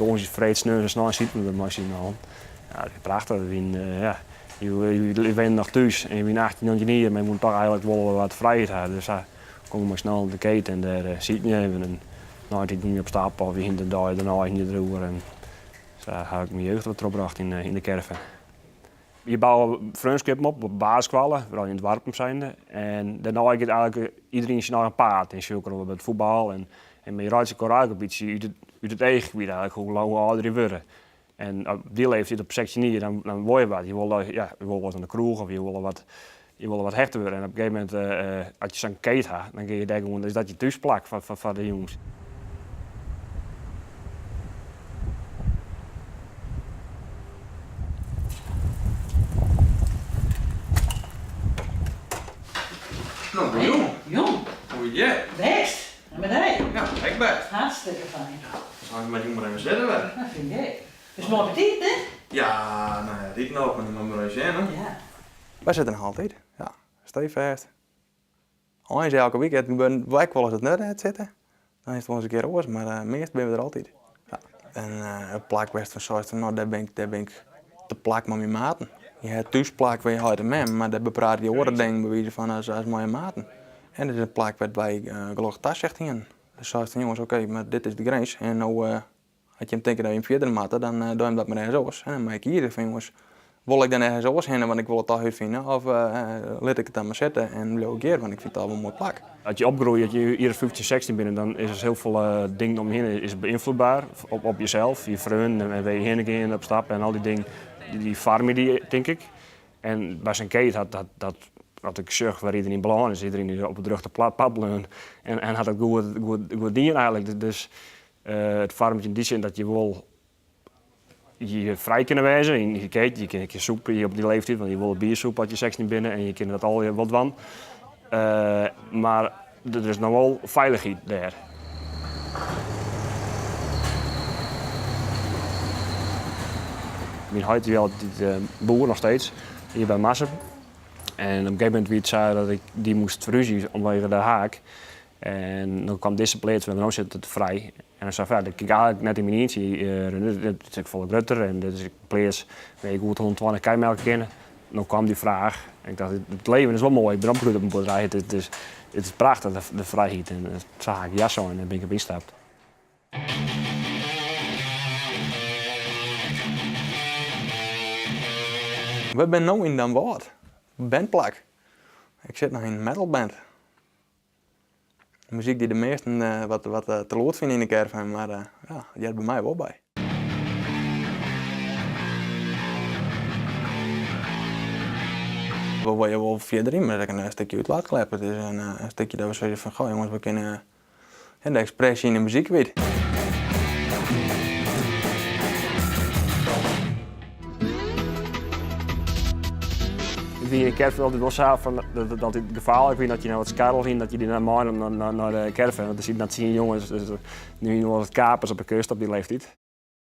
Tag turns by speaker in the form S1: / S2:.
S1: Tongersdei, freed, sneon en snein sieten we der mei syn allen. Ja, dat wie prachtich. We wienen, ja, je wennen noch thús en je wienen 18, 19 jier, mar je woenen toch eigenlik wol wat frijheid ha. Dus sa kom ik mei syn allen de keet en dêr sieten je even. En nei de tiid giene je op stap of je hiene de dei dernei hiene je deroer. En sa ha ik myn jeugd wat trochbrocht yn de caravan. Je bouwe freonskippen op op basisskoalle, foaral yn doarpen zijnde. En dêrnei giet eigenlik iderien syn eigen paad. En sjoch ik by it fuotbal en en je reitsje elkoar eigenlik in bytsje út it, út it each kwyt eigenlik, hoe lang hoe âlder je wurde. En op dy leeftiid, op 16 jier, dan, dan wol je wat. Je wolle, ja, je wolle wat oan de kroech of je wolle wat, je wolle wat hechter wurde. En op in gegeven momint, as je sa'n keet ha, dan gean je dêr gewoan, is dat je thúsplak foar, foar, foar de jûns.
S2: No, jûn.
S3: Jûn.
S2: Hoe is it?
S3: Bêst. En mei dy?
S2: Ja, ek bêst.
S3: Hartstikke fijn.
S2: Sil ik mei jûn mar even sitte wer?
S3: Dat fyn ik ek. Is moai betiid, hè?
S2: Ja, no ja, rydt noch, mar dan moat mar even sjen, hè.
S3: Ja.
S2: Wy sitte noch altyd, ja. Steefêst. Eins elke wike, it gebeurt ek wolris dat we net sitte. Dan is it wolris in kear oars, mar meast binne we der altyd. Ja. En it plak wêr'tst fan seist fan no, dêr bin ik, dêr bin ik te plak mei myn maten. Je ha thúsplak by je heit en mem, mar dêr beprate je oare dingen by wize fan as, as mei je maten. En it is in plak wêr't wy gelokkich tasicht hienen. Dus seist fan jonges, oké, mar dit is de grins en no As jim tinke dat jim fierder moatte, dan doch jim dat mar ergens oars. En dan mei ik kieze fan jonges, wol ik dan ergens oars hinne, want ik wol it toch útfine, of lit ik it dan mar sitte en bliuw ik hjir, want ik fyn it al wol in moai plak.
S1: As je opgroeie, as je jier 15, 16 binne, dan is der hiel folle dingen om je hinne is beynfloedber op, op jezelf, je freonen en wêr je hinne gean op stap en al dy dingen, dy foarmje dy, tink ik. En by sa'n keet hat dat, dat as ik sjoch wêr iderien belâne is, iderien is op it rjochte pad bleaun en, en hat it goed, goed, goed dien eigenlik. Dus It foarmet yn dy sin dat je wol je frij kinne wêze yn je keet. Je kinne sûpe op dy leeftiid, want je wolle bier sûpe as je 16 binne en je kinne dat allegear wol dwaan. Mar der is noch wol feilichheid dêr. Myn heit wie altyd boer, noch steeds, hjir by Marsum. En op in gegeven momint wie it sa dat ik dy moast ferhúzje omwege de haak. En dan kwam dizze pleats wêr't we no sitte frij. En dan sei ik, dat kin ik eigenlik net yn myn ientsje runne, dit is ek folle grutter en dit is in pleats wêr't je goed 120 kij melke kinne. No kwam dy fraach en ik dacht, it leven is wol moai, ik bin opgroeid op in boerderij, it is, it is prachtich, de frijheid. En sa ha ik ja sein en bin ik op ynstapt.
S2: We binne no yn Damwâld, bandplak. Ik sit noch yn in metalband. Muzyk dy't de measten wat, wat te lûd fine yn de caravan, mar ja, it heart by my wol by. We wolle wol fierder yn, mar dat is ek in stikje útlaatklep. It is in stikje dat we sizze fan goh jonges, we kinne de ekspresje yn de muzyk kwyt.
S1: It wie yn de caravan altyd wol sa fan dat it altyd gefaarlik wie dat je noch wat skarrel hiene, dat je dy dan meinommen nei de caravan. Want der sieten dan tsien jonges, dus der wiene wol wat kapers op de kust op dy leeftiid.